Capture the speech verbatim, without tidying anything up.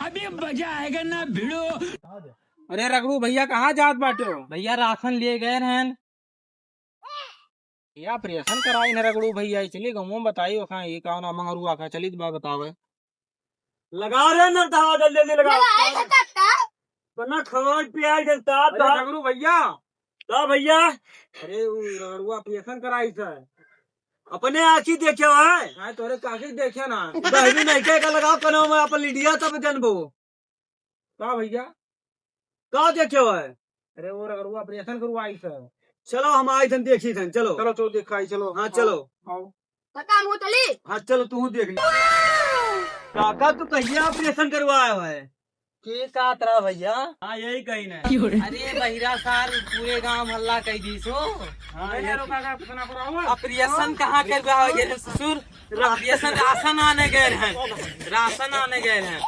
अभी मजा आएगा ना भिड़ो। अरे रगड़ू भैया, कहाँ जात बाटे हो? भैया, राशन लिए गए रहन। या ऑपरेशन कराई न रगड़ू भैया, चली गाँव में बताई, ओखा ये कौन मंगरुआ का, चली बा बतावे। लगा रे नरदहा, जल्दी जल्दी लगा। लगाए थे तब का? बना खवाई पियाई देता अरे था। रगड़ू भैया। का भैया? अरे वो रगड़ुआ ऑपरेशन कराई से। अपने आँखी देखे है? हाँ, तोरे काकी देखे ना। बहरी नहीं के का लगाओ कनो में अपन लीडिया तब जनबो। का भैया? का देखे हो है? अरे वो रगड़ुआ ऑपरेशन करवाई से। चलो हम आई थन देखी थन, चलो। चलो, चलो दिखाई, चलो। हाँ, चलो। आओ। काका, मुँह चली? हाँ, चलो, तू देख ले। काका, तू कहिया ऑपरेशन करवाया है? के का तरह भैया? हाँ, यही कही ना। अरे बहिरा सार पूरे गांव हल्ला कह दी सो। हाँ, ये रो काका, कितना बुरा हुआ? ऑपरेशन कहाँ करवावे गए रे ससुर? ऑपरेशन राशन आने गए हैं, राशन आने गए हैं।